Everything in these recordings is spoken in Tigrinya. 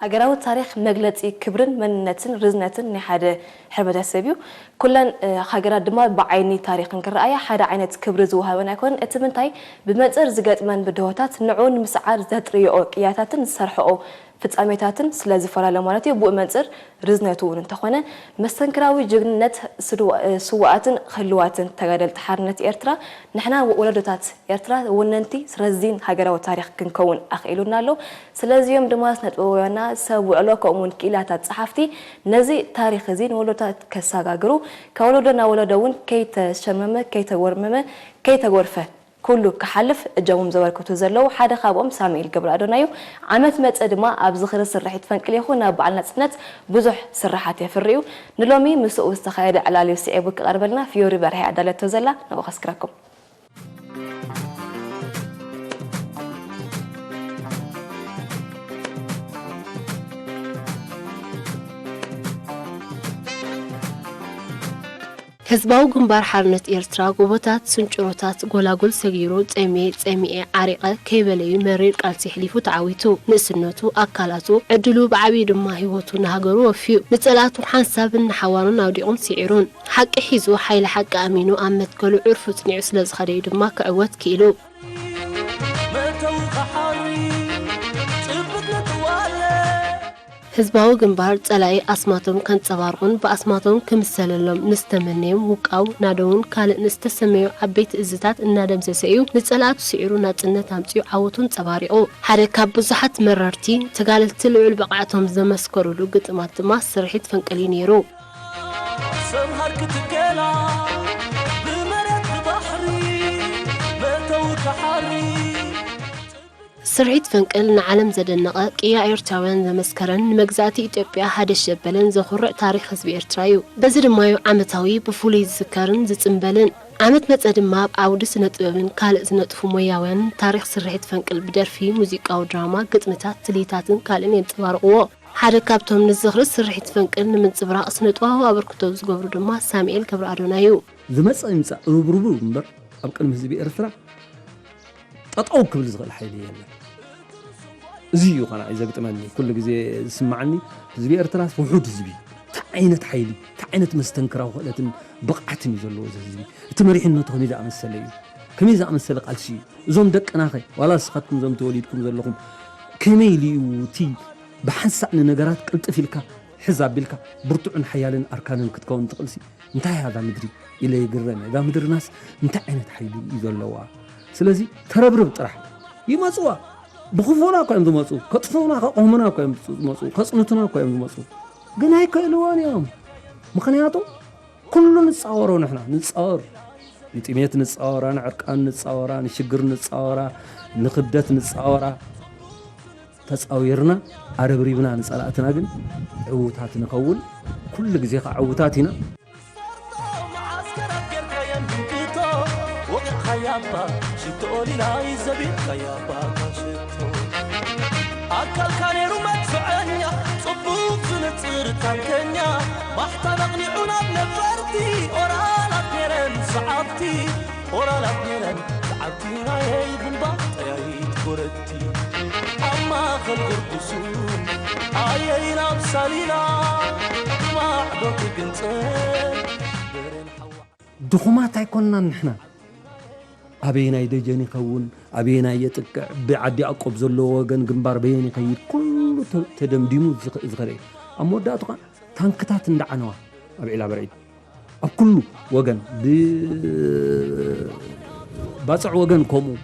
ሃገራዊ ታሪኽ መግለጺ ክብርን መንነትን ርዝነትን ናይ ሓደ ሕብረተሰብ እዩ። ኩለን ሃገራት ድማ ብዓይኒ ታሪኽን ክረኣያ ሓደ ዓይነት ክብሪ ዝወሃበን ኣይኮነን። እቲ ምንታይ ብመንጽር ዝገጥመን ብድሆታት ንዕኡ ንምስዓር ዘጥርዮኦ ቅያታትን ዝሰርሐኦ ፍጻሜታትን ስለ ዝፈላለ ማለት እዩ። ብኡ መንጽር ርዝነቱ እውን እንተኾነ መስተንክራዊ ጅግንነት ስውኣትን ህልዋትን ተጋደልቲ ሓርነት ኤርትራ ንሕና ወለዶታት ኤርትራ ወነንቲ ረዚን ሃገራዊ ታሪኽ ክንከውን ኣኽኢሉና ኣሎ። ስለዚኦም ድማ ስነጥበባውያንና ሰብ ውዕሎ ከምኡውን ክኢላታት ጸሓፍቲ ነዚ ታሪኽ እዚ ንወለዶታት ከሰጋግሩ ካብ ወለዶ ናብ ወለዶ እውን ከይተሸመመ ከይተጎርመመ ከይተጎርፈ ኩሉ ክሓልፍ እጃሞም ዘበርክቱ ዘለዉ ሓደ ካብኦም ሳሙኤል ገብረኣዶና እዩ። ዓመት መጸ ድማ ኣብ ዝኽሪ ስርሒት ፈንቅል ይኹን ኣብ በዓል ናጽነት ብዙሕ ስርሓት የፍሪ እዩ። ንሎሚ ምስኡ ዝተኻየደ ዕላል እዩ ስዒቡ ክቐርበልና ፊዮሪ በርሀ ኣዳለቶ ዘላ ንኡ ከስክረኩም። ህዝባዊ ግንባር ሓርነት ኤርትራ ጎቦታት፣ ስንጭሮታት፣ ጎላጉል ሰጊሩ ጸሚኤ ጸሚኤ ዓሪቐ ከይበለዩ መሪር ቃልሲ ኣሕሊፉ ተዓዊቱ። ንእስነቱ፣ ኣካላቱ፣ ዕድሉ ብዓብዩ ድማ ህይወቱ ንሃገሩ ወፍዩ። ንጸላእቱ ሓንሳብን ንሓዋሩን ኣውዲቑን ስዒሩን። ሓቂ ሒዙ፣ ሓይሊ ሓቂ ኣሚኑ ኣብ መትከሉ ዕርፉ ጽኒዑ ስለዝኸደዩ ድማ ክዕወት ክኢሉ። ህዝባዊ ግንባር ጸላኢ ኣስማቶም ከንጸባርቑን ብኣስማቶም ክምሰለሎም ንዝተመነዮም ውቃው ናደውን ካልእ ንዝተሰመዩ ዓበይቲ እዝታት እናደምሰሰ እዩ ንጸላእቱ ስዒሩ ናጽነት ኣምጺኡ ዓወቱ ኣንጸባሪቑ። ሓደ ካብ ብዙሓት መረርቲ ተጋደልቲ ልዑል ብቕዓቶም ዘመስከሩሉ ግጥማት ድማ ስርሒት ፈንቅል እዩ ነይሩ። ሰምሃር ክትከላ ብመሬት ብባሕሪ መእተዊ ተሓሪ ስርሒት ፈንቅል ንዓለም ዘደነቐ ቅያ ኤርትራውያን ዘመስከረን ንመግዛእቲ ኢትዮጵያ ሃደሽ ዘበለን ዘኹርዕ ታሪኽ ህዝቢ ኤርትራ እዩ። በዚ ድማዩ ዓመታዊ ብፍሉይ ዝዝከርን ዝጽንበልን። ዓመት መጸ ድማ ኣብ ዓውዲ ስነ ጥበብን ካልእ ዝነጥፉ ሞያውያንን ታሪኽ ስርሒት ፈንቅል ብደርፊ፣ ሙዚቃዊ ድራማ፣ ግጥምታት፣ ትልሂታትን ካልእን የንጸባርቕዎ። ሓደ ካብቶም ንዝኽሪ ስርሒት ፈንቅል ንምንጽብራቕ ስነ ጥበባዊ ኣበርክቶ ዝገብሩ ድማ ሳሙኤል ገብረኣዶናይ እዩ። ዝመጽእ ይምጻእ ርብርቡ እምበር ኣብ ቅድሚ ህዝቢ ኤርትራ ጠጠው ክብል ዝኽእል ሓይሊ የለን። እዚ እዩ ኸዓ ዘግጥመኒ ኩሉ ግዜ ዝስምዓኒ። ህዝቢ ኤርትራስ ውሑድ ህዝቢ እዩ። እንታይ ዓይነት ሓይሊ እንታይ ዓይነት መስተንክራዊ ክእለትን ብቕዓትን እዩ ዘለዎ እዚ ህዝቢ። እቲ መሪሕነቱ ከመይ ዝኣመሰለ እዩ? ከመይ ዝኣመሰለ ቃልሲ እዩ? እዞም ደቅናኸ ዋላ ንስኻትኩም እዞም ተወሊድኩም ዘለኹም ከመይ ኢሉ እዩ እቲ ብሓንሳእ ንነገራት ቅልጥፍ ኢልካ ሕዝ ኣቢልካ ብርቱዕን ሓያልን ኣርካንን ክትከውን ትኽእልሲ? እንታይ እያ እዛ ምድሪ ኢለ ይግረም እየ። እዛ ምድርናስ እንታይ ዓይነት ሓይሊ እዩ ዘለዋ? ስለዚ ተረብርብ ጥራሕ። ይመፅዋ። ብኽፉና እኳ እዮም ዝመፁ። ከጥፍኡና ከቕህሙና እኳ እዮም ዝመፁ። ከፅንቱና እኳ እዮም ዝመፁ። ግን ኣይክእልዎን እዮም። ምኽንያቱ ኩሉ ንፃወሮ ንሕና ንፃወር። ንጥሜት ንፃወራ፣ ንዕርቃን ንፃወራ፣ ንሽግር ንፃወራ፣ ንኽብደት ንፃወራ። ተጻዊርና ኣረብሪብና ንጸላእትና ግን ዕዉታት ንኸውን። ኩሉ ግዜ ከኣ ዕዉታት ኢና። ኣካልካ ነይሩ መድፍዐኛ ጽቡቕ ዝንጽር ታንከኛ ማሕታን ኣቕኒዑ ናብ ነፈርቲ ኦራላት ነይረን ሰዓብቲ ኦራላት ነይረን ሰዓብቲ ናየይ ቡምባ ጠያይት ጎረቲ ኣብ ማእኸል ጉርጉሱ ኣየይ ናብ ሳሊላ ማዕዶ ትግንጸል በረን ሓዋ ድኹማት ኣይኮንናን ንሕና። ኣበየናይ ደጀን ይኸውን፣ ኣበየናይ የጥቅዕ፣ ብዓዲ ያዕቆብ ዘለዎ ወገን ግንባር በየን ይኸይድ፣ ኩሉ ተ- ተደምዲሙ ዝኸ- ዝኸደ እዩ። ኣብ መወዳእቱ ኸዓ ታንክታት እንዳዓነዋ ኣብ ዒላ በርዒድ ኣብ ኩሉ ወገን ብባፅዕ ወገን ከምኡ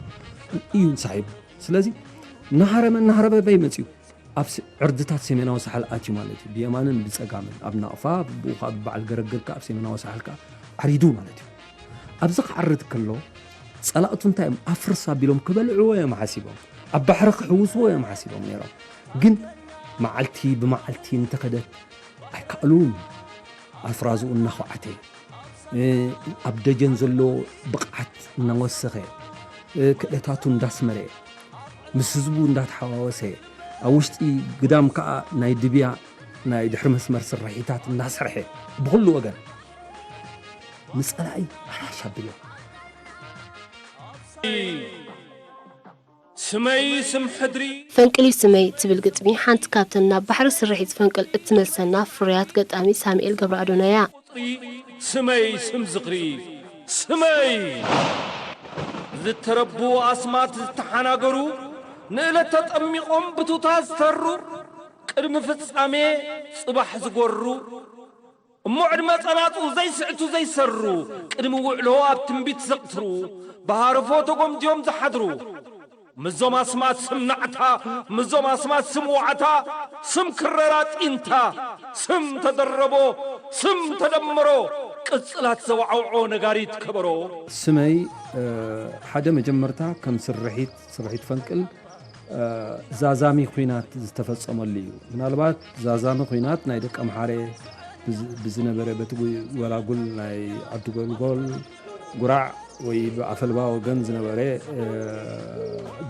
እዩ ሳሒቡ። ስለዚ እናሃረመ እናሃረመ በይ መፅዩ ኣብ ስ- ዕርድታት ሰሜናዊ ሳሕል ኣትዩ ማለት እዩ። ብየማንን ብፀጋምን ኣብ ናቕፋ ብኡ ከዓ ብበዓል ገረግር ከዓ ኣብ ሰሜናዊ ሳሕል ከዓ ዓሪዱ ማለት እዩ። ኣብዚ ክዓርድ ከሎ ፀላእቱ እንታይ እዮም ኣፍርስ ኣቢሎም ክበልዕዎ እዮም ሓሲቦም። ኣብ ባሕሪ ክሕውስዎ እዮም ሓሲቦም ነይሮም። ግን መዓልቲ ብመዓልቲ እንተኸደት ኣይከኣሉን። ኣፍራዝኡ እናኾዓተ፣ ኣብ ደጀን ዘሎ ብቕዓት እናወሰኸ፣ ክእለታቱ እንዳስመረ፣ ምስ ህዝቡ እንዳተሓዋወሰ፣ ኣብ ውሽጢ ግዳም ከኣ ናይ ድብያ ናይ ድሕሪ መስመር ስርሒታት እናሰርሐ፣ ብኹሉ ወገን ንጸላኢ ኣራሽ ኣቢሉ። ስመይ ስም ሕድሪ ፈንቅሊ ስመይ ትብል ግጥሚ ሓንቲ ካብተን ናብ ባሕሪ ስርሒት ፈንቅል እትመልሰና ፍርያት ገጣሚ ሳሙኤል ገብረኣዶናይ እያ። ቁፅሪ ስመይ ስም ዝኽሪ ስመይ ዝተረቡ ኣስማት ዝተሓናገሩ ንእለት ተጠሚቖም ብቱታ ዝተሩ ቅድሚ ፍጻሜ ጽባሕ ዝጎሩ እሞ ዕድመ ጸናጹ ዘይስዕቱ ዘይሰሩ ቅድሚ ውዕሎ ኣብ ትንቢት ዘቕትሩ ብሃረፎ ተጎምጅዮም ዝሓድሩ ምዞም ኣስማት ስም ናዕታ ምዞም ኣስማት ስም ዋዕታ ስም ክረራ ጢንታ ስም ተደረቦ ስም ተደመሮ ቅጽላት ዘዋዕውዖ ነጋሪት ከበሮ ስመይ ሓደ መጀመርታ ከም ስርሒት ስርሒት ፈንቅል ዛዛሚ ኹናት ዝተፈጸመሉ እዩ። ምናልባት ዛዛሚ ኹናት ናይ ደቀምሓረ ብዝነበረ በቲ ጎላጉል ናይ ዓዲ ጎልጎል ጉራዕ ወይ ብኣፈልባ ወገን ዝነበረ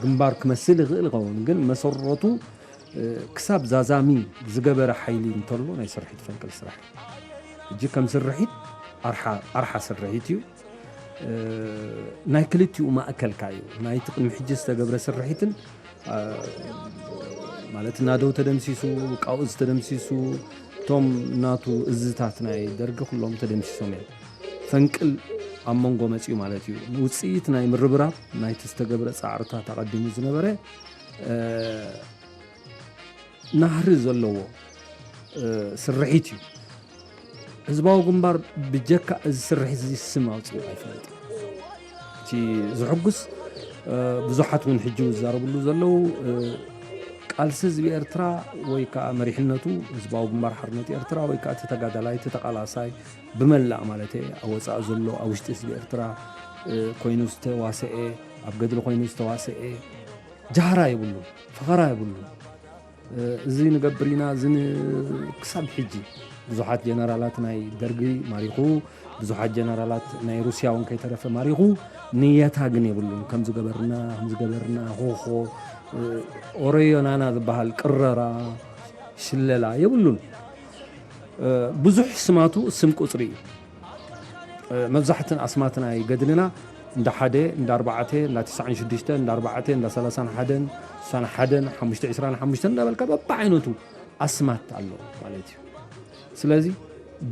ግንባር ክመስል ይኽእል ይኸውን፣ ግን መሰረቱ ክሳብ ዛዛሚ ዝገበረ ሓይሊ እንተሎ ናይ ስርሒት ፈንቅል ስራሕ እዩ። ሕጂ ከም ስርሒት ኣርሓ ስርሒት እዩ። ናይ ክልቲኡ ማእከልካ እዩ። ናይቲ ቅድሚ ሕጂ ዝተገብረ ስርሒትን ማለት ናደው ተደምሲሱ፣ ውቃኡ ዝተደምሲሱ፣ እቶም ናቱ እዝታት ናይ ደርጊ ኩሎም ተደምሲሶም እዮም። ፈንቅል ኣብ መንጎ መፂኡ ማለት እዩ። ውፅኢት ናይ ምርብራብ ናይቲ ዝተገብረ ፃዕርታት ኣቐዲሙ ዝነበረ ናህሪ ዘለዎ ስርሒት እዩ። ህዝባዊ ግንባር ብጀካ እዚ ስርሒት እዚ ስም ኣውፅኡ ኣይፈልጥን። እቲ ዝሕጉስ ብዙሓት እውን ሕጂ ዝዛረብሉ ዘለዉ ቃልሲ ህዝቢ ኤርትራ ወይ ከዓ መሪሕነቱ ህዝባዊ ግንባር ሓርነት ኤርትራ ወይ ከዓ እቲ ተጋዳላይ እቲ ተቃላሳይ ብመላእ ማለት ኣብ ወፃኢ ዘሎ ኣብ ውሽጢ ህዝቢ ኤርትራ ኮይኑ ዝተዋሰኤ ኣብ ገድሊ ኮይኑ ዝተዋሰኤ ጃህራ የብሉ ፈኸራ የብሉ እዚ ንገብር ኢና እዚ ክሳብ ሕጂ ብዙሓት ጀነራላት ናይ ደርጊ ማሪኹ ብዙሓት ጀነራላት ናይ ሩስያ እውን ከይተረፈ ማሪኹ ንየታ ግን የብሉን ከም ዝገበርና ከም ዝገበርና ሆሆ ኦረዮ ናና ዝበሃል ቅረራ ሽለላ የብሉን ብዙሕ ስማቱ ስም ቁፅሪ እዩ መብዛሕትን ኣስማት ናይ ገድልና እንዳ ሓደ እንዳ ኣርባዕተ እንዳ ትስዓን ሽዱሽተ እንዳ ኣርባዕተ እንዳ ሰላሳን ሓደን ስሳን ሓደን ሓሙሽተ ዕስራን ሓሙሽተን እንዳበልካ በብዓይነቱ ኣስማት ኣሎ ማለት እዩ ስለዚ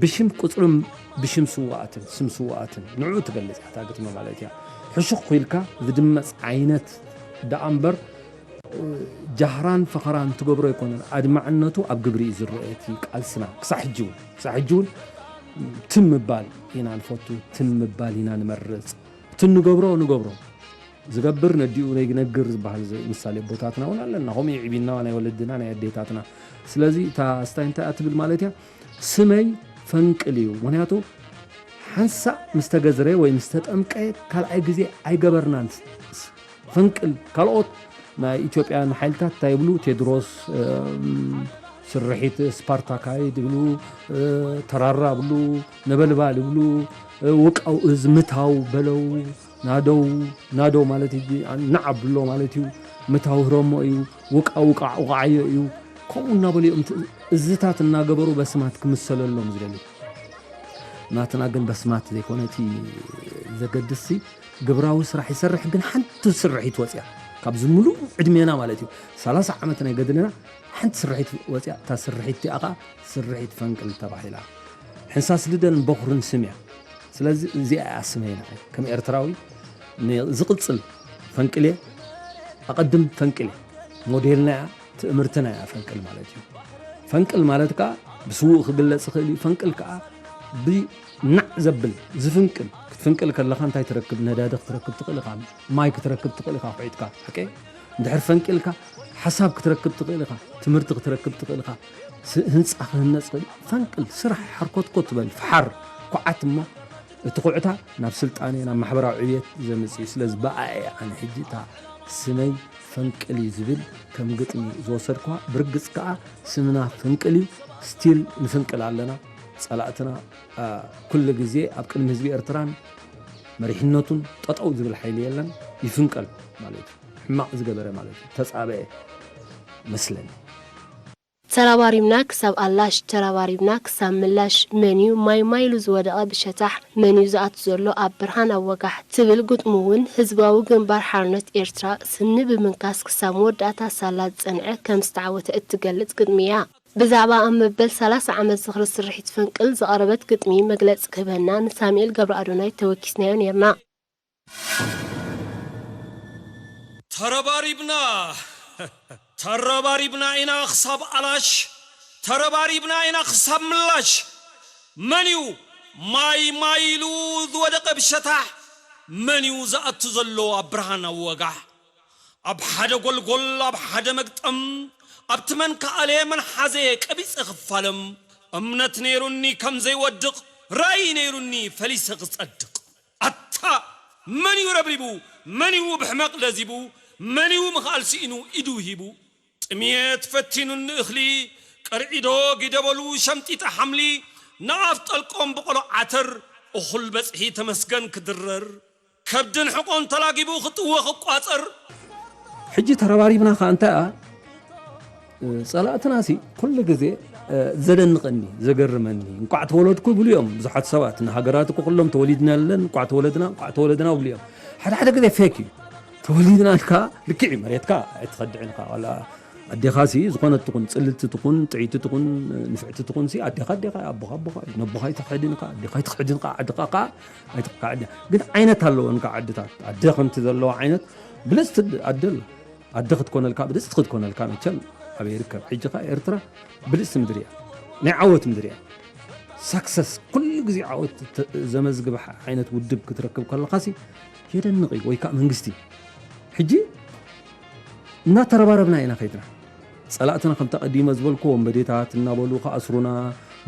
ብሽም ቁፅርን ብሽም ስዋኣትን ስም ስዋኣትን ንዑ ትገልፅ እያ ግጥሚ ማለት እያ ሕሹኽ ኮይልካ ዝድመፅ ዓይነት ደኣ እምበር ጃህራን ፈኸራን ትገብሮ ኣይኮነን ኣድማዕነቱ ኣብ ግብሪ እዩ ዝረአ እቲ ቃልስና ክሳብ ሕጂ እውን ክሳብ ሕጂ እውን ትም ምባል ኢና ንፈቱ ትም ምባል ኢና ንመርፅ እቲ ንገብሮ ንገብሮ ዝገብር ነዲኡ ነይነግር ዝበሃል ምሳሌ ቦታትና እውን ኣለና ከምኡ ይዕቢና ናይ ወለድና ናይ ኣዴታትና ስለዚ እታ ስታይ እንታይ እያ ትብል ማለት እያ ስመይ ፈንቅል እዩ ምክንያቱ ሓንሳእ ምስ ተገዝረ ወይ ምስ ተጠምቀ ካልኣይ ግዜ ኣይገበርናን ፈንቅል ካልኦት ናይ ኢትዮጵያን ሓይልታት እንታይ ይብሉ ቴድሮስ ስርሒት ስፓርታካይድ ይብሉ ተራራ ብሉ ነበልባል ይብሉ ውቃው እዝ ምታው በለው ናደው ናደው ማለት እዩ ንዓብሎ ማለት እዩ ምታው ህረሞ እዩ ውቃ ውቃዕ ውቃዓዮ እዩ ከምኡ እናበሉ እዮም እዝታት እናገበሩ በስማት ክምሰለሎም ዝደልዩ ናትና ግን በስማት ዘይኮነ እቲ ዘገድስ ግብራዊ ስራሕ ይሰርሕ ግን ሓንቲ ስርሒት ወፅያ ካብዚ ሙሉእ ዕድሜና ማለት እዩ ሰላሳ ዓመት ናይ ገድልና ሓንቲ ስርሒት ወፅያ እታ ስርሒት እቲኣ ከዓ ስርሒት ፈንቅል ተባሂላ ሕንሳስ ልደን በኹርን ስም እያ ስለዚ እዚኣ እያ ስመይ ንዓይ ከም ኤርትራዊ ዝቕፅል ፈንቅል እየ ኣቐድም ፈንቅል እየ ሞዴልና እያ ትእምርትና እያ ፈንቅል ማለት እዩ ፈንቅል ማለት ከዓ ብስዉእ ክግለፅ ይኽእል እዩ ፈንቅል ከዓ ብናዕ ዘብል ዝፍንቅል ክትፍንቅል ከለኻ እንታይ ትረክብ ነዳዲ ክትረክብ ትኽእል ኢኻ ማይ ክትረክብ ትኽእል ኢኻ ኩዒትካ ሓቀ እንድሕር ፈንቅልካ ሓሳብ ክትረክብ ትኽእል ኢኻ ትምህርቲ ክትረክብ ትኽእል ኢኻ ህንፃ ክህነፅ ኽእል ፈንቅል ስራሕ ሓርኮትኮ ትበል ፍሓር ኩዓት እሞ እቲ ኩዕታ ናብ ስልጣነ ናብ ማሕበራዊ ዕብየት ዘምፅእ እዩ ስለዚ ብኣየ ኣነ ሕጂ እታ ስመይ ፈንቅል እዩ ዝብል ከም ግጥሚ ዝወሰድኳ ብርግፅ ከዓ ስምና ፈንቅል እዩ ስቲል ንፍንቅል ኣለና ጸላእትና ኩሉ ግዜ ኣብ ቅድሚ ህዝቢ ኤርትራን መሪሕነቱን ጠጠው ዝብል ሓይሊ የለን ይፍንቀል ማለት እዩ ሕማቕ ዝገበረ ማለት እዩ ተጻበአ መስለኒ ተራባሪብና ክሳብ ኣላሽ፣ ተራባሪብና ክሳብ ምላሽ፣ መን እዩ ማይ ማይ ኢሉ ዝወደቐ ብሸታሕ፣ መን እዩ ዝኣቱ ዘሎ ኣብ ብርሃን ኣብ ወጋሕ ትብል ግጥሙ እውን ህዝባዊ ግንባር ሓርነት ኤርትራ ስኒ ብምንካስ ክሳብ መወዳእታ ሳላ ዝጸንዐ ከም ዝተዓወተ እትገልጽ ግጥሚ እያ። ብዛዕባ ኣብ መበል ሰላሳ ዓመት ዝኽሪ ስርሒት ፈንቅል ዝቐረበት ግጥሚ መግለጺ ክህበና ንሳሙኤል ገብረኣዶናይ ተወኪስናዮ ነይርና። ተረባሪብና ተረባሪብና ኢና ክሳብ ኣላሽ፣ ተረባሪብና ኢና ክሳብ ምላሽ። መን እዩ ማይ ማይ ኢሉ ዝወደቐ ብሸታሕ? መን እዩ ዝኣቱ ዘሎ ኣብ ብርሃን ኣብ ወጋሕ? ኣብ ሓደ ጎልጎል ኣብ ሓደ መግጠም፣ ኣብቲ መን ከኣለ መን ሓዘ ቀቢጸ ክፋለም። እምነት ነይሩኒ ከም ዘይወድቕ፣ ራእይ ነይሩኒ ፈሊሰ ክጸድቕ። ኣታ መን እዩ ረብሪቡ? መን እዩ ብሕመቕ ለዚቡ? መን እዩ ምኽኣል ስኢኑ ኢዱ ሂቡ? ጥምየት ፈቲኑኒ እኽሊ ቀርዒዶ ጊደበሉ ሸምጢጠ ሓምሊ ንኣፍ ጠልቆም ብቆሎ ዓተር እኹል በጽሒ ተመስገን ክድረር ከብድን ሕቆን ተላጊቡ ክጥወ ክቋጸር። ሕጂ ተረባሪብና ከኣ እንታይ ኣ ጸላእትና ሲ ኩሉ ግዜ ዘደንቐኒ ዘገርመኒ እንቋዕ ተወለድኩ ይብሉ እዮም ብዙሓት ሰባት። ንሃገራት እኮ ኩሎም ተወሊድና የለን እንቋዕ ተወለድና እንቋዕ ተወለድና ይብሉ እዮም። ሓደ ሓደ ግዜ ፌክ እዩ። ተወሊድና ኢልካ ልክዕ እዩ። መሬትካ ኣይትኸድዕን ኢኻ ዋላ ኣዴኻ ሲ ዝኾነት ትኹን ጽልልቲ ትኹን ጥዕይቲ ትኹን ንፍዕቲ ትኹን ሲ ኣዴኻ ኣዴኻ ኣቦኻ ኣቦኻ እዩ። ነቦኻ ኣይትኽሕድን ኢኻ ኣዴኻ ኣይትኽሕድን ኢኻ ዓድኻ ከኣ ኣይትኽሕድን። ግን ዓይነት ኣለወን ከኣ ዓድታት ኣደ ከምቲ ዘለዋ ዓይነት ብልጽቲ ኣደ ኣላ። ኣደ ክትኮነልካ ብልጽቲ ክትኮነልካ መቸም ኣበይ ይርከብ? ሕጂ ከኣ ኤርትራ ብልጽቲ ምድሪ እያ። ናይ ዓወት ምድሪ እያ። ሳክሰስ ኩሉ ግዜ ዓወት ዘመዝግብ ዓይነት ውድብ ክትረክብ ከለኻሲ የደንቕ እዩ። ወይ ከዓ መንግስቲ ሕጂ እናተረባረብና ኢና ከይድና ጸላእትና ከምቲ ቀዲመ ዝበልኩ ወንበዴታት እናበሉ ክኣስሩና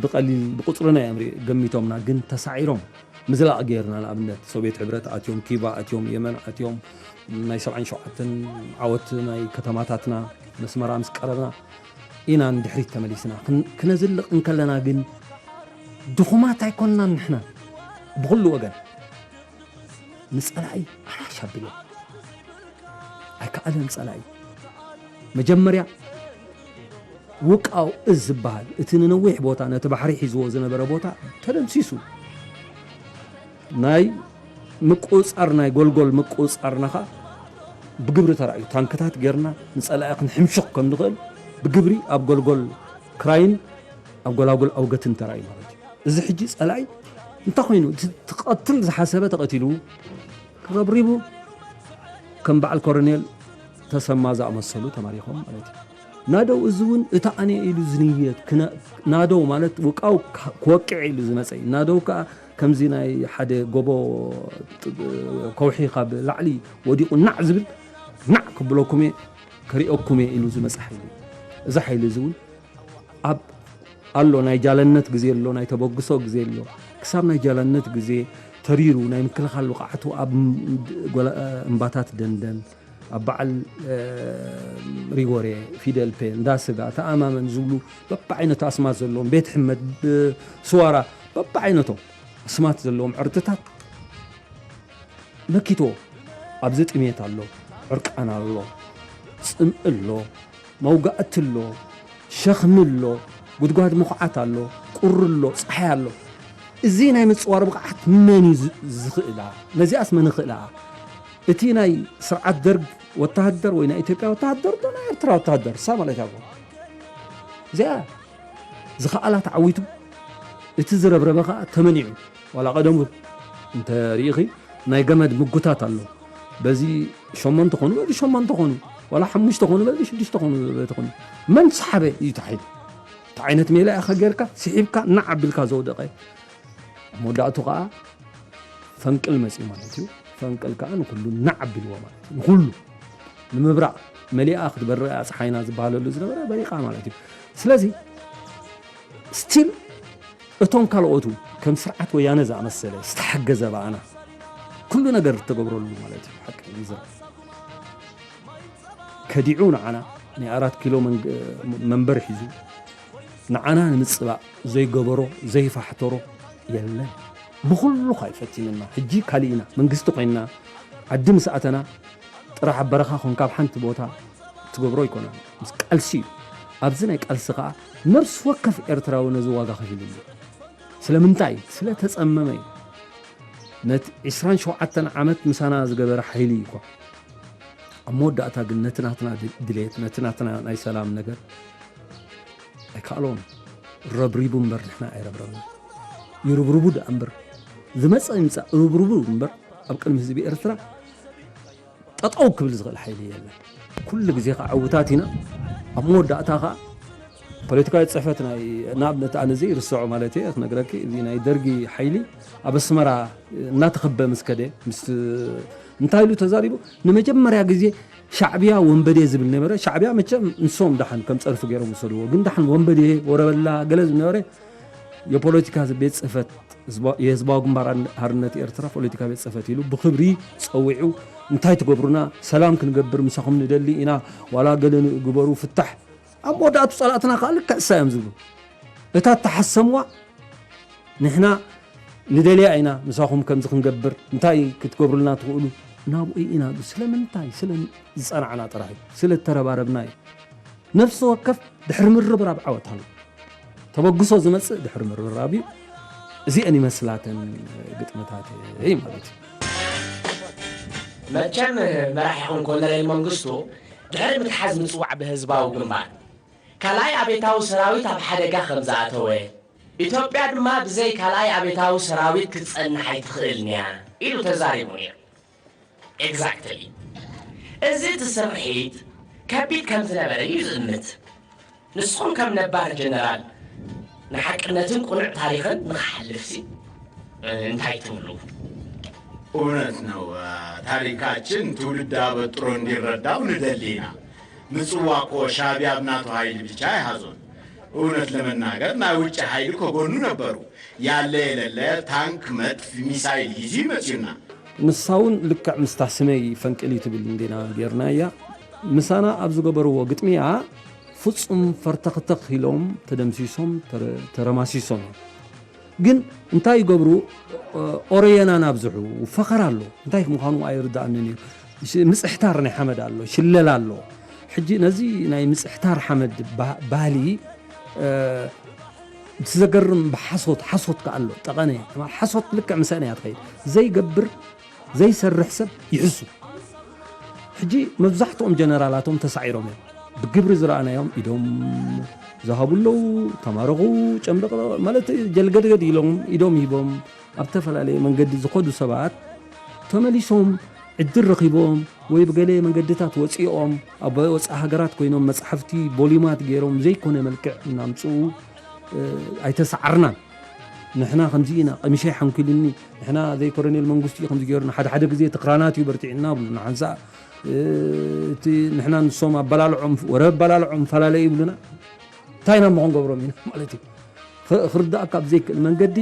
ብቐሊል ብቁጽርና እዮም ገሚቶምና ግን ተሳዒሮም ምዝላቕ ገይርና ንኣብነት ሶቬት ሕብረት ኣትዮም ኪባ ኣትዮም የመን ኣትዮም ናይ ሰብዓን ሸውዓተን ዓወት ናይ ከተማታትና ነስመራ ምስ ቀረብና ኢና ንድሕሪት ተመሊስና ክነዝልቕ እንከለና ግን ድኹማት ኣይኮንናን ንሕና ብኹሉ ወገን ንጸላኢ ኣራሽ ኣቢሎም ኣይከኣለን ጸላኢ መጀመርያ ውቃው እዝ ዝበሃል እቲ ንነዊሕ ቦታ ነቲ ባሕሪ ሒዝዎ ዝነበረ ቦታ ተደምሲሱ ናይ ምቁጻር ናይ ጎልጎል ምቁጻርና ኸዓ ብግብሪ ተራእዩ ታንክታት ጌርና ንጸላኢ ክንሕምሽኽ ከም ንኽእል ብግብሪ ኣብ ጎልጎል ክራይን ኣብ ጎላጉል ኣውገትን ተራእዩ ማለት እዩ እዚ ሕጂ ጸላኢ እንታይ ኮይኑ ትቐትል ዝሓሰበ ተቐቲሉ ረብሪቡ ከም በዓል ኮረኔል ተሰማ ዝኣመሰሉ ተማሪኾም ማለት እዩ ናደው እዚ እውን እታ ኣነ ኢሉ ዝንየት ናደው ማለት ውቃው ክወቅዕ ኢሉ ዝመፀ እዩ ናደው ከዓ ከምዚ ናይ ሓደ ጎቦ ከውሒ ካብ ላዕሊ ወዲቑ ናዕ ዝብል ናዕ ክብለኩም እየ ከሪኦኩም እየ ኢሉ ዝመፀ ሓይሊ እዩ እዚ ሓይሊ እዚ እውን ኣብ ኣሎ ናይ ጃለነት ግዜ ኣሎ ናይ ተበግሶ ግዜ ኣሎ ክሳብ ናይ ጃለነት ግዜ ተሪሩ ናይ ምክልኻል ብቕዓቱ ኣብ እምባታት ደንደን ኣብ በዓል ሪጎሬ ፊደል ፔ እንዳ ስጋ ተኣማመን ዝብሉ በብዓይነቱ ኣስማት ዘለዎም ቤት ሕመድ ስዋራ በብዓይነቶም ኣስማት ዘለዎም ዕርድታት መኪቶ ኣብዚ ጥሜት ኣሎ ዕርቃን ኣሎ ጽምእ ኣሎ መውጋእቲ ኣሎ ሸኽሚ ኣሎ ጉድጓድ ምኹዓት ኣሎ ቁሪ ኣሎ ፀሓይ ኣሎ እዚ ናይ ምፅዋር ብቕዓት መን እዩ ዝኽእላ ነዚኣስ መን ይኽእላ እቲ ናይ ስርዓት ደርግ ወተሃደር ወይ ናይ ኢትዮጵያ ወተሃደር ዶ ናይ ኤርትራ ወተሃደር እሳ ማለት እያ እዚኣ ዝኸኣላ ተዓዊቱ እቲ ዝረብረበ ከዓ ተመኒዑ ዋላ ቀደሙ እንተ ርኢኺ ናይ ገመድ ምጉታት ኣሎ በዚ ሸሞንተ ኮኑ በዚ ሸሞንተ ኮኑ ዋላ ሓሙሽተ ኮኑ በዚ ሽዱሽተ ኮኑ በቲ ኮኑ መን ሰሓበ እዩ ተሓይሉ እቲ ዓይነት ሜላ ኢኻ ጌርካ ስሒብካ ናዕ ኣቢልካ ዘውደቐ ኣብ መወዳእቱ ከዓ ፈንቅል መፅዩ ማለት እዩ ፈንቅል ከዓ ንኩሉ ናዕ ኣቢልዎ ማለት እዩ ንኩሉ ንምብራቕ መሊኣ ክትበርቕ እያ ፀሓይና ዝበሃለሉ ዝነበረ በሪቓ ማለት እዩ ስለዚ ስቲል እቶም ካልኦቱ ከም ስርዓት ወያነ ዝኣመሰለ ዝተሓገዘ ብኣና ኩሉ ነገር ዝተገብረሉ ማለት እዩ ሓቂ ይዘር ከዲዑ ንዓና ናይ ኣራት ኪሎ መንበር ሒዙ ንዓና ንምፅባእ ዘይገበሮ ዘይፋሕተሮ የለን ብኩሉ ካይ ፈቲንና ሕጂ ካሊእና መንግስቲ ኮይንና ዓዲ ምስ ኣተና ጥራሕ ኣብ በረኻ ኮንካ ኣብ ሓንቲ ቦታ ትገብሮ ኣይኮነን ምስ ቃልሲ እዩ ኣብዚ ናይ ቃልሲ ከዓ ነፍሲ ወከፍ ኤርትራዊ ነዚ ዋጋ ከፊሉ ኣሎ። ስለምንታይ? ስለ ተጸመመ እዩ። ነቲ ዕስራን ሸውዓተን ዓመት ምሳና ዝገበረ ሓይሊ እዩ እኳ። ኣብ መወዳእታ ግን ነቲ ናትና ድሌት፣ ነቲ ናትና ናይ ሰላም ነገር ኣይከኣሎን። ረብሪቡ እምበር ንሕና ኣይረብረብና። ይርብርቡ ደኣ እምበር፣ ዝመጸ ይምጻእ፣ ርብርቡ እምበር ኣብ ቅድሚ ህዝቢ ኤርትራ ጠጠው ክብል ዝኽእል ሓይሊ የለን። ኩሉ ግዜ ከዓ ዕውታት ኢና። ኣብ መወዳእታ ከዓ ፖለቲካዊ ጽሕፈት ናይ፣ ንኣብነት፣ ኣነ እዚ ይርስዖ ማለት እየ ክነግረኪ፣ እዚ ናይ ደርጊ ሓይሊ ኣብ ኣስመራ እናተኸበ ምስ ከደ፣ ምስ፣ እንታይ ኢሉ ተዛሪቡ? ንመጀመርያ ግዜ ሻዕብያ ወንበዴ ዝብል ነበረ። ሻዕብያ መቸም ንሶም ደሓን ከም ጸርፊ ገይሮም ወሰድዎ። ግን ደሓን ወንበዴ፣ ወረበላ፣ ገለ ዝነበረ የፖለቲካ ቤት ጽሕፈት ህዝባ-፣ የህዝባዊ ግንባር ሓርነት ኤርትራ ፖለቲካ ቤት ጽሕፈት ኢሉ ብኽብሪ ጸዊዑ፣ እንታይ ትገብሩና? ሰላም ክንገብር ምሳኹም ንደሊ ኢና፣ ዋላ ገለ ግበሩ፣ ፍታሕ። ኣብ መወዳእቱ ጸላእትና ከኣ ልክዕ እሳ እዮም ዝብሉ። እታ እተሓሰምዋ ንሕና ንደልያ ኢና፣ ምሳኹም ከምዚ ክንገብር፣ እንታይ ክትገብሩልና ትኽእሉ? ናብኡ ኢና። ስለምንታይ? ስለ ዝጸናዕና ጥራሕ እዩ። ስለ እተረባረብና እዩ። ነፍሲ ወከፍ ድሕሪ ምርብራብ ዓወት ኣሎ። ተበግሶ ዝመጽእ ድሕሪ ምርብራብ እዩ። እዚአን ይመስላተን ግጥምታተይ ማለት እዩ። መቸም መራሒኹም ኮሎኔል መንግስቱ ድሕሪ ምትሓዝ ምጽዋዕ ብህዝባዊ ግንባር ካልኣይ ኣቤታዊ ሰራዊት ኣብ ሓደጋ ከም ዝኣተወ፣ ኢትዮጵያ ድማ ብዘይ ካልኣይ ኣቤታዊ ሰራዊት ክትጸንሕ ኣይትኽእልን እያ ኢሉ ተዛሪቡ ነይሩ። Exactly። እዚ እቲ ስርሒት ከቢድ ከም ዝነበረ እዩ ዝእምት። ንስኹም ከም ነባር ጀነራል ንሓቅነትን ቅኑዕ ታሪኽን ንኽሓልፍሲ እንታይ ትብሉ? እውነት ነው። ታሪካችን ትውልድ አበጥሮ እንዲረዳው ንደሊና። ምጽዋ እኮ ሻዕቢያ ብናቱ ኃይል ብቻ አይሃዞን። እውነት ለመናገር ናይ ውጭ ኃይል ከጎኑ ነበሩ። ያለ የለለ ታንክ፣ መድፍ፣ ሚሳይል ይዙ ይመጽዩና። ንሳ እውን ልክዕ ምስታ ስመይ ፈንቅል እዩ ትብል እንዴና ጌርና እያ። ምሳና ኣብ ዝገበርዎ ግጥሚያ ፍጹም ፈርተኽተኽ ኢሎም ተደምሲሶም ተረ-፣ ተረማሲሶም እዮም። ግን እንታይ ይገብሩ? ኦረየናን ኣብዝሑ። ፈኸራ ኣሎ። እንታይ ምዃኑ ኣይርድኣንን እዩ። ምጽሕታር ናይ ሓመድ ኣሎ፣ ሽለላ ኣሎ። ሕጂ ነዚ ናይ ምጽሕታር ሓመድ ባህሊ እቲ ዘገርም ብሓሶት፣ ሓሶት ከኣ ኣሎ። ጠቐነ ሓሶት ልክዕ ምሳና እያ ትኸይድ። ዘይገብር ዘይሰርሕ ሰብ ይሕሱ። ሕጂ መብዛሕትኦም ጀነራላቶም ተሳዒሮም እዮም። ብግብሪ ዝረኣናዮም ኢዶም ዝሃቡ ኣለዉ፣ ተማረኹ፣ ጨምለቕ ማለት ጀልገድገድ ኢሎም ኢዶም ሂቦም ኣብ ዝተፈላለየ መንገዲ ዝኸዱ ሰባት ተመሊሶም ዕድል ረኺቦም ወይ ብገለ መንገድታት ወፂኦም ኣብ ወፃኢ ሃገራት ኮይኖም መፅሓፍቲ ቦሊማት ገይሮም ዘይኮነ መልክዕ እናምፅኡ ኣይተሰዓርናን። ንሕና ከምዚ ኢና፣ ቀሚሸይ ሓንኪሉኒ፣ ንሕና ዘይ ኮረኔል መንግስቱ እዩ ከምዚ ገይሩና፣ ሓደ ሓደ ግዜ እቲ ክራናት እዩ በርቲዕና ብሉና፣ ሓንሳእ እቲ ንሕና ንሶም ኣበላልዖም ወረ ኣበላልዖም ፈላለ ይብሉና። እንታይ ኢና እሞ ክንገብሮም ኢና ማለት እዩ። ክርዳእካ ብዘይክእል መንገዲ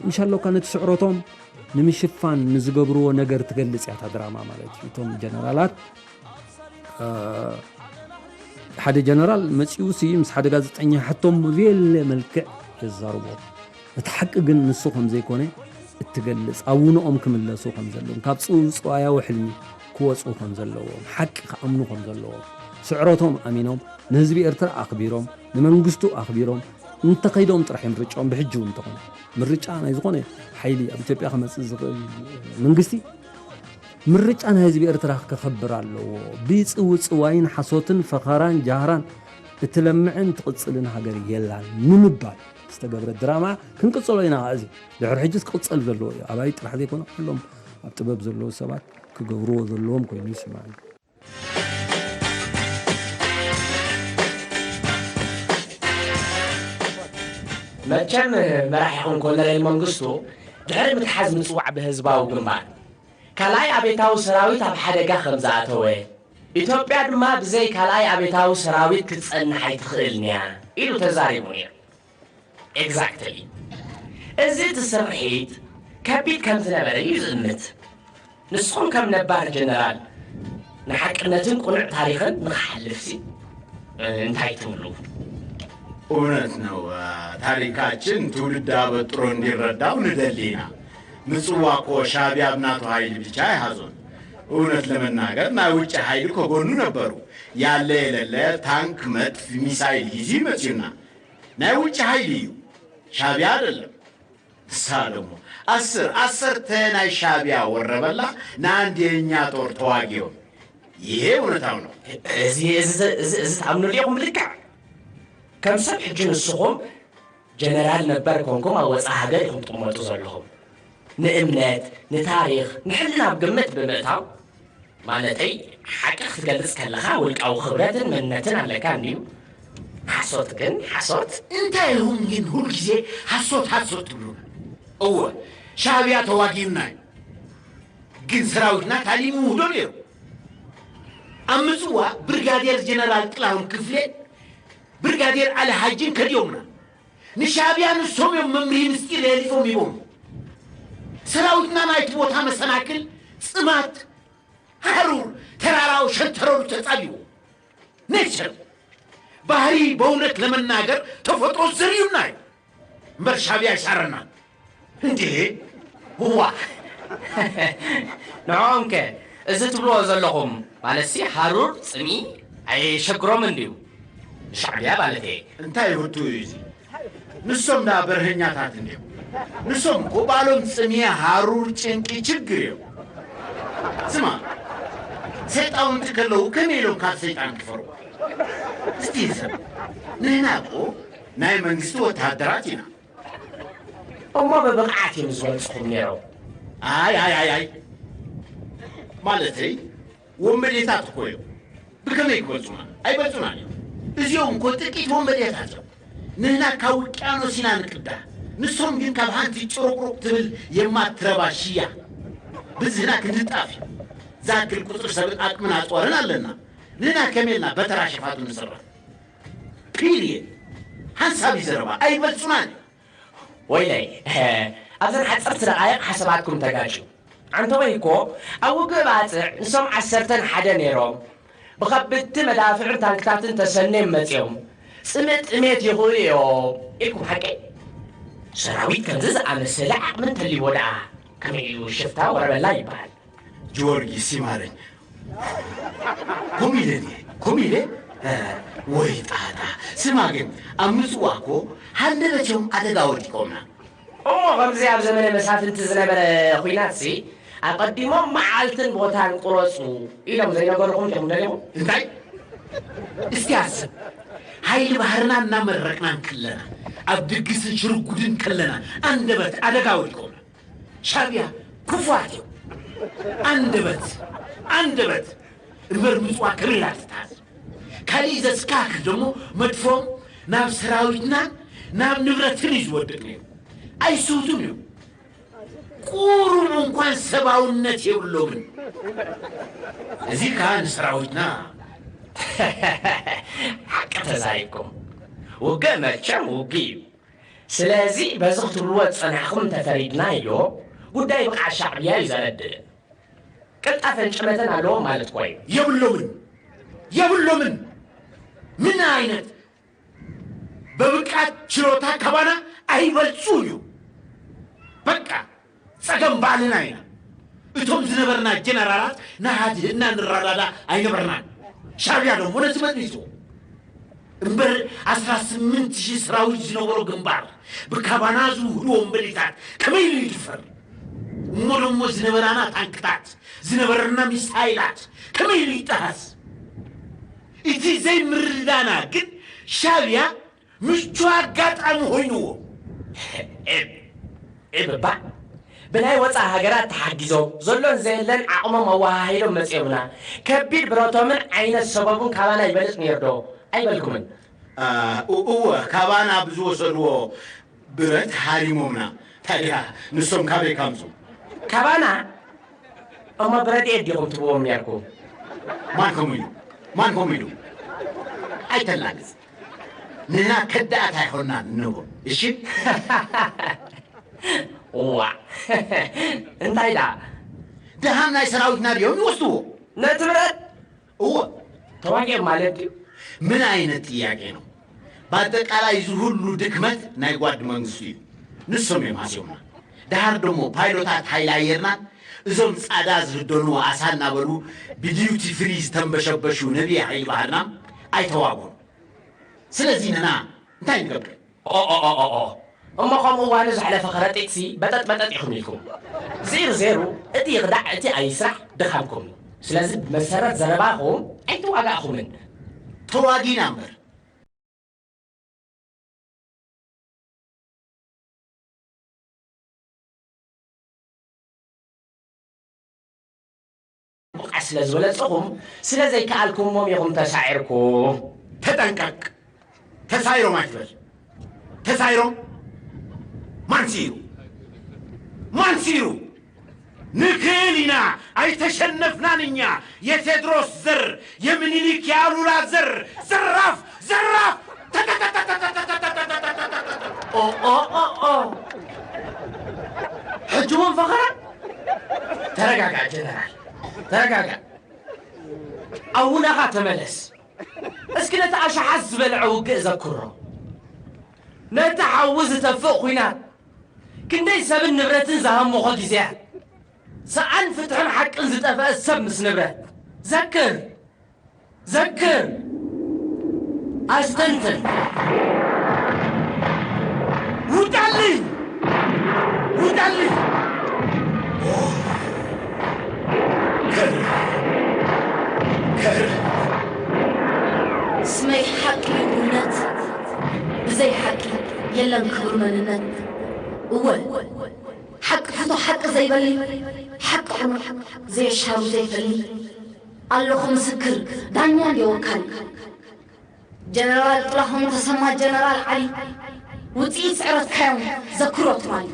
ምሻለካ ነቲ ስዕረቶም ንምሽፋን ንዝገብርዎ ነገር ትገልጽ እያ እታ ድራማ ማለት እዩ። እቶም ጀነራላት ሓደ ጀነራል መጺኡ ሲ ምስ ሓደ ጋዜጠኛ ሕቶም ብዘየለ መልክዕ የዛርቦ። እቲ ሓቂ ግን ንሱ ከም ዘይኮነ እትገልጽ፣ ኣብ ውነኦም ክምለሱ ከም ዘለዎም፣ ካብ ጽውጽዋያዊ ሕልሚ ክወጹ ከም ዘለዎም፣ ሓቂ ክኣምኑ ከም ዘለዎም፣ ስዕረቶም ኣሚኖም ንህዝቢ ኤርትራ ኣኽቢሮም ንመንግስቱ ኣኽቢሮም እንተኸይዶም ጥራሕ እዩ ምርጫኦም። ብሕጂ እውን እንተኾነ ምርጫ ናይ ዝኾነ ሓይሊ ኣብ ኢትዮጵያ ክመጽእ ዝኽእል መንግስቲ ምርጫ ናይ ህዝቢ ኤርትራ ክኸብር ኣለዎ። ብጽውጽዋይን ሓሶትን ፈኸራን ጃህራን እትለምዕን ትቕጽልን ሃገር የላን ንምባል ዝተገብረ ድራማ ክንቅጽሎ ኢና። እዚ ድሕሪ ሕጂ ክቕጸል ዘለዎ እዩ። ኣባይ ጥራሕ ዘይኮነ ኩሎም ኣብ ጥበብ ዘለዉ ሰባት ክገብርዎ ዘለዎም ኮይኑ ይስምዓኒ። መቸም መራሒኹም ኮሎኔል መንግስቱ ድሕሪ ምትሓዝ ምጽዋዕ ብህዝባዊ ግንባር ካልኣይ ኣቤታዊ ሰራዊት ኣብ ሓደጋ ከም ዝኣተወ፣ ኢትዮጵያ ድማ ብዘይ ካልኣይ ኣቤታዊ ሰራዊት ክትጸንሕ ኣይትኽእልን እያ ኢሉ ተዛሪቡ ነይሩ። Exactly። እዚ እቲ ስርሒት ከቢድ ከም ዝነበረ እዩ ዝእምት። ንስኹም ከም ነባር ጀነራል ንሓቅነትን ቅኑዕ ታሪኽን ንኽሓልፍሲ እንታይ ትብሉ? እውነት ነው። ታሪካችን ትውልድ አበጥሮ እንዲረዳው ንደሊና። ምጽዋ እኮ ሻዕቢያ ብናቱ ኃይል ብቻ ኣይሃዞን። እውነት ለመናገር ናይ ውጭ ኃይል ከጎኑ ነበሩ። ያለ የለለ ታንክ፣ መድፍ፣ ሚሳይል ሂዙ ይመጽዩና። ናይ ውጭ ኃይል እዩ፣ ሻዕቢያ አይደለም። ንሳ ደግሞ አስር አሰርተ ናይ ሻዕቢያ ወረበላ ንአንድ የእኛ ጦር ተዋጊዮም። ይሄ እውነታው ነው። እዚ እዚ እዚ እዚ ትኣምኑ ዲኹም ብልክዕ? ከም ሰብ ሕጂ ንስኹም ጀነራል ነበር ኮንኩም ኣብ ወፃኢ ሃገር ኢኹም ትቕመጡ ዘለኹም። ንእምነት፣ ንታሪኽ፣ ንሕልና ኣብ ግምት ብምእታው፣ ማለተይ፣ ሓቂ ክትገልጽ ከለኻ ውልቃዊ ክብረትን መንነትን ኣለካ እንድዩ። ሓሶት ግን ሓሶት። እንታይ ኢኹም ግን ሁል ግዜ ሓሶት ሓሶት ትብሉና? እወ፣ ሻዕቢያ ተዋጊኡና እዩ። ግን ሰራዊትና ታሊሙ ውህዶ ነይሩ። ኣብ ምጽዋ ብርጋዴር ጀነራል ጥላሁን ክፍሌ፣ ብርጋዴር ዓሊ ሓጅን ከዲዮምና። ንሻዕቢያ ንሶም እዮም መምርሂ ምስጢር ለሊፎም ሂቦም። ሰራዊትና ናይቲ ቦታ መሰናክል፣ ጽማት፣ ሃሩር፣ ተራራው ሸንተረሩ ተጻቢዎ። ኔቸር፣ ባህሪ፣ በእውነት ለመናገር ተፈጥሮ ዘርዩና እዩ። እምበር ሻዕቢያ ይሻረና እንዴ? ዋ። ንዕኦም ከ እዚ ትብልዎ ዘለኹም ማለትሲ ሃሩር፣ ጽምኢ ኣየሸግሮምን ድዩ? ሻዕቢያ ማለት እየ። እንታይ ይህቱ እዩ እዚ? ንሶም ደኣ በርሀኛታት እንድዮም። ንሶም እኮ ባሎም ጽምየ፣ ሃሩር፣ ጭንቂ፣ ችግር እዮም። ስማ፣ ሰይጣውንቲ ከለዉ ከመይ ኢሎም ካብ ሰይጣን ክፈርሑ? እስቲ ሰብ፣ ንሕና እኮ ናይ መንግስቲ ወተሃደራት ኢና። እሞ ብብቕዓት እዮም ዝበልጽኹም ነይሮም። ኣይ ኣይ ኣይ ኣይ፣ ማለተይ ወንበዴታት እኮ እዮም። ብከመይ ክበልጹና? ኣይበልጹናን እዮም። እዚኦም እኮ ጥቂት ወንበዴታት እዮም። ንህና ካብ ውቅያኖስ ኢና ንቅዳሕ፣ ንሶም ግን ካብ ሓንቲ ጭሩቅሩቅ ትብል የማትረባ ሽያ ብዝህና ክንድጣፍ እዩ። ዛክል ቁጽሪ ሰብን ኣቅምን ኣጽዋርን ኣለና። ንህና ከመይ ኢልና በተራ ሸፋቱ ንስራሕ? ፒሪየድ። ሓንሳብ እዩ ዘረባ፣ ኣይበልጹናን እዮም። ወይለይ፣ ኣብዘን ሓጸርቲ ደቓይቕ ሓሳባትኩም ተጋጭ። ዓንተወይ እኮ ኣብ ውግእ ባጽዕ ንሶም ዓሰርተን ሓደ ነይሮም። ብኸብድቲ መዳፍዕን ታንክታትን ተሰንዮም መጺኦም። ጽምእ ጥሜት ይኽእሉ እዮም ኢልኩም ሓቀይ? ሰራዊት ከምዚ ዝኣመሰለ ዓቕሚ እንተልይዎ ደኣ ከመይ ኢሉ ሽፍታ ወረበላ ይበሃል? ጊዮርጊስ ይማረኝ። ኮሚለ ድየ? ኮሚለ? እ፣ ወይ ጣጣ። ስማ ግን፣ ኣብ ምጽዋ እኮ ሃንደበት እዮም ኣደጋ ወዲቆምና። እሞ ከምዚ ኣብ ዘመነ መሳፍንቲ ዝነበረ ኹናትሲ፣ ኣቐዲሞም መዓልትን ቦታን ቁረጹ ኢሎም ዘይነገሩኹም ዲኹም ደሊኹም? እንታይ? እስቲ ኣስብ። ሓይሊ ባህርና እናመረቅና እንከለና፣ ኣብ ድግስን ሽርጉድን ከለና፣ ኣንደበት ኣደጋ ወዲቆምና። ሻዕቢያ ክፉኣት እዮም። ኣንደበት፣ ኣንደበት እምበር ምጽዋ ከመይ ኢላ ትተሃዝ? ካሊእ ዘስካክር ደሞ መድፎም ናብ ሰራዊትናን ናብ ንብረትን እዩ ዝወድቅ ነይሩ። ኣይስውቱን እዮም። ቁሩብ እንኳን ሰብኣውነት የብሎምን። እዚ ከኣ ንሰራዊትና ሓቂ ተዛሪብኩም። ውግእ መቸም ውግእ እዩ። ስለዚ በዚ ክትብልዎ ዝጸናሕኩም እንተፈሪድናዮ፣ ጉዳይ ብቕዓት ሻዕብያ እዩ ዘረድእ። ቅልጣፈን ጭመተን ኣለዎም ማለት እኮ እዩ። የብሎምን፣ የብሎምን። ምን ዓይነት በብቃት ችሎታ ካባና ኣይበልጹን እዩ። በቃ ጸገም ባዕልና ኢና። እቶም ዝነበርና ጀነራላት ንሓድህድና ንረዳዳ ኣይነበርናን። ሻዕብያ ደሞ ነቲ መጥኒትዎ። እምበር ዓሰርተ ስምንት ሽሕ ሰራዊት ዝነበሮ ግንባር ብካባና ዝውህዱ ወንበዴታት ከመይ ኢሉ ይድፈር? እሞ ደሞ ዝነበራና ታንክታት፣ ዝነበረና ሚሳይላት ከመይ ኢሉ ይጠሃስ? እቲ ዘይምርድዳና ግን ሻዕብያ ምቹ ኣጋጣሚ ኮይንዎ። ኤብ፣ ኤብ እባ፣ ብናይ ወፃኢ ሃገራት ተሓጊዞም፣ ዘሎን ዘየለን ዓቕሞም ኣወሃሂዶም መፂኦምና። ከቢድ ብረቶምን ዓይነት ሰበቡን ካባና ይበልፅ ነይሩ ዶ ኣይበልኩምን? እ-፣ እወ፣ ካባና ብዝወሰድዎ ብረት ሃሪሞምና። ታዲያ ንሶም ካበይ ካምፁ? ካባና? እሞ ብረድኤት ዲኹም ትብዎም ነርኩም? ማን ከምኡ ኢሉ? ማን ከምኡ ኢሉ? ኣይተላግጽ። ንሕና ከዳኣት ኣይኮናን ንብሎ። እሺ? እዋ። እንታይ ደኣ? ደሃም ናይ ሰራዊትና ድዮም ይወስድዎ? ነቲ ብረት? እወ። ተዋጊኦም ማለት ድዩ? ምን ዓይነት ጥያቄ ነው? በአጠቃላይ እዚ ሁሉ ድክመት ናይ ጓድ መንግስቱ እዩ። ንሶም እዮም ሃስዮምና። ደሃር ደሞ ፓይሎታት ሓይሊ ኣየርናን እዞም ጻዳ ዝህደኑ ኣሳ እናበሉ ብዲዩቲ ፍሪ ዝተንበሸበሹ ነቢይ ሓይሊ ባህርና ኣይተዋጎኑ። ስለዚ ንሕና እንታይ ንገብር? ኦኦኦኦኦ። እሞ ከምኡ እዋኑ ዘሕለፈ ከረጢትሲ በጠጥ በጠጥ ኢኹም ኢልኩም። ዚር ዜሩ፣ እቲ ይኽዳዕ እቲ ኣይስራሕ ድኻምኩም እዩ። ስለዚ ብመሰረት ዘረባኹም ኣይተዋጋእኹምን። ተዋጊና እምበር። ብቕዓት ስለ ዝበለጽኹም፣ ስለ ዘይከኣልኩሞም ኢኹም ተሳዒርኩም። ተጠንቀቅ። ተሳይሮም ኣይትበል። ተሳይሮም ማን ሲሩ? ማን ሲሩ? ንክእል ኢና፣ ኣይተሸነፍናን እኛ። የቴድሮስ ዘር፣ የምኒልክ የአሉላ ዘር። ዘራፍ! ዘራፍ! ኦ፣ ኦ፣ ኦ፣ ኦ። ሕጂ እውን ፈኸራ? ተረጋጋእ ጀነራል፣ ተረጋጋእ። ኣውናኻ ተመለስ። እስኪ ነቲ ኣሽሓት ዝበልዐ ውግእ ዘክሮ። ነቲ ሓዊ ዝተፍእ ኲናት፣ ክንደይ ሰብን ንብረትን ዝሃመኾ ግዜያት፣ ሰኣን ፍትሕን ሓቅን ዝጠፍአ ሰብ ምስ ንብረት። ዘክር፣ ዘክር፣ ኣስተንትን። ውጣልኝ! ውጣልኝ! ከር-፣ ከር-፣ ስመይ ሓቂ እዩ እምነት፣ ብዘይ ሓቂ የለን ክቡር መንነት። እወ፣ ሓቂ ፍቶ ሓቂ ዘይበሊ፣ ሓቂ ሕኑቕ ዘየሻሩ ዘይፈሊ፣ ኣለኹ ምስክር ዳኛ እንድየ ወካሊ። ጀነራል ጥላሁን ተሰማ፣ ጀነራል ዓሊ፣ ውፅኢት ስዕረትካዮም ዘክሮ ትማሊ።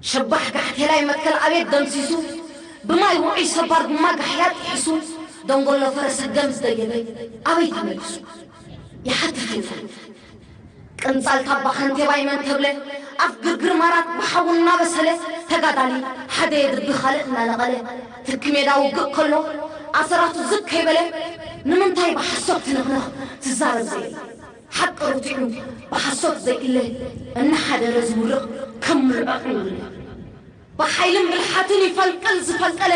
ሸባሕ ጋሕቴላይ መትከል ኣቤት ደምሲሱ፣ ብማይ ውዑይ ሰባር ጉማ ጋሕያ ጥሒሱ፣ ደንጎሎ ፈረሰ ደም ዝደየበ ኣበይ ተመሊሱ? ይሓትት ይውዕል። ቅንጻል ታባ ከንቴባይ መን ተብለ፣ ኣፍ ግርግር ማራት ብሓዊ እናበሰለ፣ ተጋዳሊ ሓደ የድቢ ካልእ እናነቐለ፣ ትኪ ሜዳ ውግእ ከሎ፣ ኣሰራቱ ዝግ ከይበለ፣ ንምንታይ ብሓሶት ትንኽንኽ ትዛረብ ዘየለ? ሓቂ ርቲዑ ብሓሶት ዘይእለ፣ እናሓደረ ዝውርቕ ከም ምልዖ ዕንጉለ። ብሓይልን ብልሓትን ይፈንቅል ዝፈንቀለ፣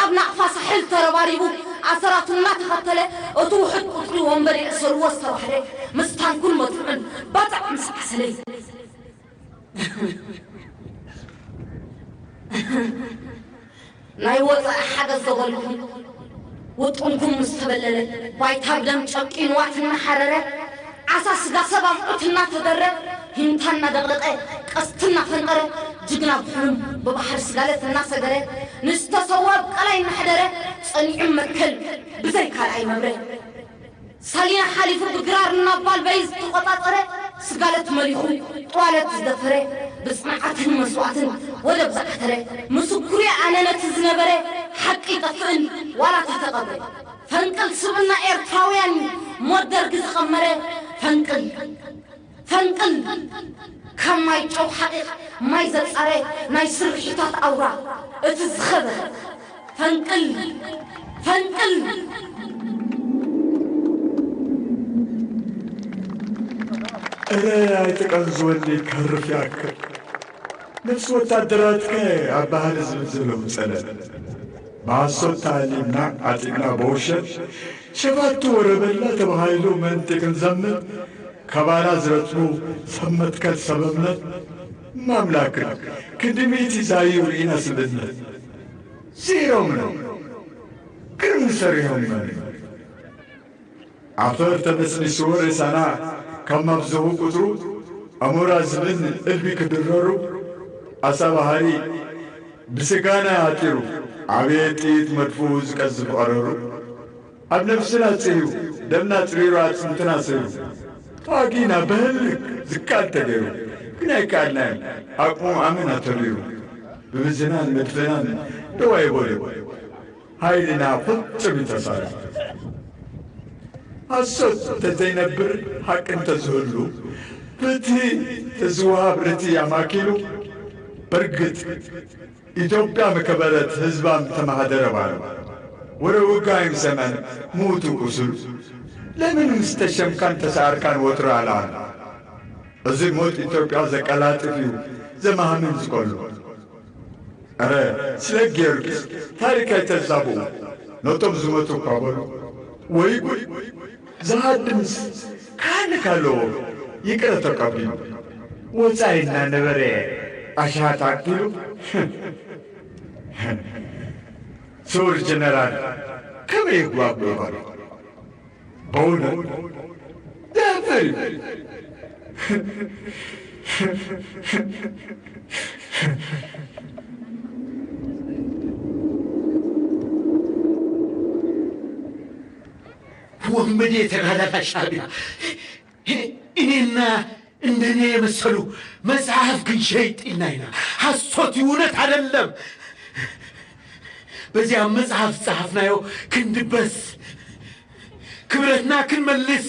ኣብ ናቕፋ ሳሕል ተረባሪቡ ኣሰራቱ እናተኸተለ፣ እቲ ውሑድ ቁጽሪ ወንበር የእሰርዎ ዝተባህለ፣ ምስ ታንኩን መድፍዑን ባጽዕ ምስ ዓሰለ። ናይ ወጻኢ ሓገዝ ዘበልኩም ውጥንኩም ምስ ተበለለ፣ ባይታ ብደም ጨቂንዋ ትናሓረረ፣ ዓሳ ስጋ ሰብ ኣፍዑት እናተደረ፣ ሂምታ እናደቕደቐ፣ ቀስቲ እናፈንጠረ፣ ጅግና ብሕሉም ብባሕሪ ስጋለት እናሰገረ፣ ንዝተሰወ ኣብ ቀላይ እናሕደረ፣ ጸኒዑ መትከል ብዘይ ካልኣይ መብረ። ሳሊና ሓሊፉ ብግራር እናባልበይ ዝተቖጻጸረ፣ ስጋለት መሊኹ ጥዋለት ዝደፈረ፣ ብጽንዓትን መስዋእትን ወደብ ዝዓተረ፣ ምስኩር ኣነ ነቲ ዝነበረ፣ ሓቂ ይጠፍእን ዋላ ተተቐብረ። ፈንቅል ስብእና ኤርትራውያን ሞት ደርጊ ዝቐመረ፣ ፈንቅል፣ ፈንቅል፣ ካብ ማይ ጨው ሓቒቕ ማይ ዘጻረ፣ ናይ ስርሒታት ኣውራ እቲ ዝኸበረ። ፈንቅል! ፈንቅል! እረ ኣይትቀንዝወኒ ከርፍ ያክል። ነፍሲ ወታደራትከ ኣብ ባህሊ ዝብል ዘለዉ ጸለል። ብሓሶት ተሃሊልና ዓጢቕና ብውሸት ሸፋቱ ወረ በላ ተባሂሉ ምእንቲ ክንዘምር ካባና ዝረትሙ ሰብ መትከል ሰብ እምነት ማምላክን ክንዲ ሚእቲ ዛዩ ርኢና ስብእነት። ስዒሮምና፣ ግርም ሰሪሖምና። ዓፈር ተነስኒስዎ ሬሳና ካብ ማብዝሑ ቁጽሩ፣ ኣሞራ ዝብን እልቢ ክድረሩ፣ ኣሳ ባሕሪ ብስጋና ኣጢሩ፣ ዓብየ ጥይት መድፉ ዝቀዝፍ ቀረሩ። ኣብ ነፍስና ጽህዩ፣ ደምና ጽሪሩ፣ ኣጽንትና ሰይሩ። ተዋጊና ብህልክ ዝከኣል ተገይሩ፣ ግን ኣይከኣልናዮን፣ ዓቕሞም ኣመና ተሪሩ። ብብዝናን መድፍናን ደው ኣይበሉ። ሓይልና ፍጹም እዩ ተሳሪቑ። ሓሶት እንተዘይነብር ሓቂ እንተዝህሉ፣ ፍትሒ ተዝወሃብ ርቲ ኣማኪሉ፣ በርግጥ ኢትዮጵያ ምከበረት ህዝባ ምተማሃደረ ባሉ። ወረ ውጋ ኣይምሰመን ምውቱ ቁስሉ። ለምን ምስ ተሸምካን ተሰኣርካን ወትሩ ኣልኣሉ። እዚ ሞት ኢትዮጵያ ዘቀላጥፍ እዩ ዘማህምን ዝቀሉ። ኧረ ስለ ጊዮርጊስ ታሪክ ኣይተዛብኡ። ነቶም ዝመቱ እኳ በሉ። ወይ ጉድ! ዝሃድምስ ካህን ካለዎ ይቅረ ተቀቢሉ። ወፃኢ እናነበረ ኣሽሃት ኣኪሉ። ስውር ጀነራል ከመይ ይጓጉ ይበሉ። በእውነት ደፍር እዩ። ወንበዴ ተጋዳላይ ሻዕቢያ እኔና እንደኔ የመሰሉ መጽሐፍ ክንሸይጥ ኢልና ኢና። ሐሶት እዩ፣ እውነት አይደለም። በዚያ መጽሐፍ ጸሐፍናዮ ክንድበስ፣ ክብረትና ክንመልስ፣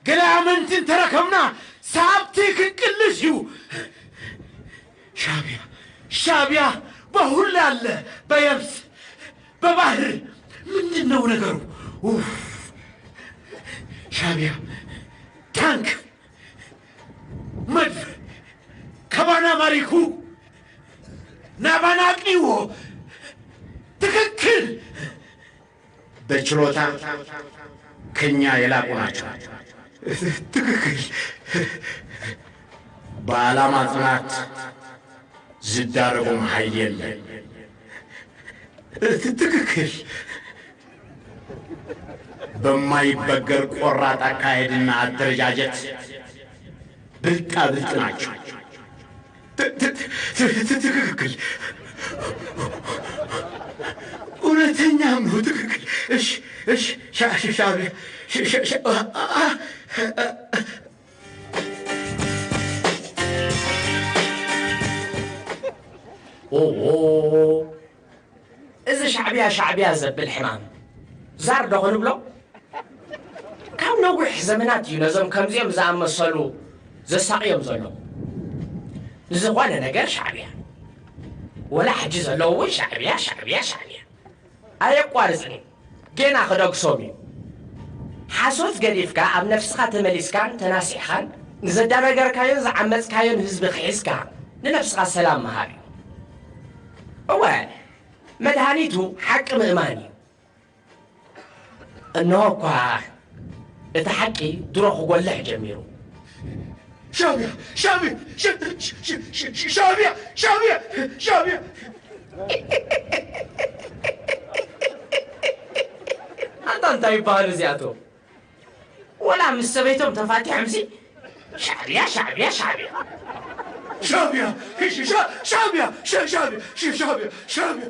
ገለ ኣመንቲ እንተረከብና ሰዓብቲ ክንቅልስ እዩ። ሻዕቢያ ሻዕቢያ በሁሉ አለ፣ በየብስ በባህር። ምንድን ነው ነገሩ? ኡፍ። ሻዕቢያ ታንክ፣ መድፍ ካባና ማሪኩ ናባና አቅኒዎ። ትክክል። በችሎታ ከኛ የላቁ ናቸው። ትክክል። በዓላማ ጽናት ዝዳረጉም ኃይል የለም። ትክክል። በማይበገር ቆራጥ አካሄድና አደረጃጀት ብልጣ ብልጥ ናቸው። ት- ት- ት- ት- ትክክል። እውነተኛም ነው። ትክክል። እሺ፣ እሺ። ሻ- ሻ- ሻዕቢያ ሻ- ሻ- ሻ- አ- አ- አ- ኦሆ፣ እዚ ሻዕቢያ ሻዕቢያ ዘብል ሕማም ዛር ዶ ክንብሎ? ካብ ነዊሕ ዘመናት እዩ ነዞም ከምዚኦም ዝኣመሰሉ ዘሳቕዮም ዘሎ። ንዝኾነ ነገር ሻዕቢያ፣ ወላ ሕጂ ዘለዉ እውን ሻዕቢያ፣ ሻዕቢያ፣ ሻዕቢያ ኣየቋርጽን እዩ። ጌና ክደግሶም እዩ። ሓሶት ገዲፍካ ኣብ ነፍስኻ ተመሊስካን ተናሲሕኻን ንዘዳናገርካዮን ዝዓመጽካዮን ህዝቢ ክሒስካ ንነፍስኻ ሰላም ምሃብ እዩ። እወ፣ መድሃኒቱ ሓቂ ምእማን እዩ። እንሆ እኳ እቲ ሓቂ ድሮ ክጎልሕ ጀሚሩ። ሻዕቢያ ሻዕቢያ ሻ- ሻ- ሻ- ሻዕቢያ ሻዕቢያ ሻዕቢያ። ኣንታ እንታይ ይበሃሉ እዚኣቶም? ወላ ምስ ሰበይቶም ተፋቲሖምሲ ሻዕብያ ሻዕብያ ሻዕብያ ሻዕብያ ሻዕብያ ሻዕብያ ሻዕብያ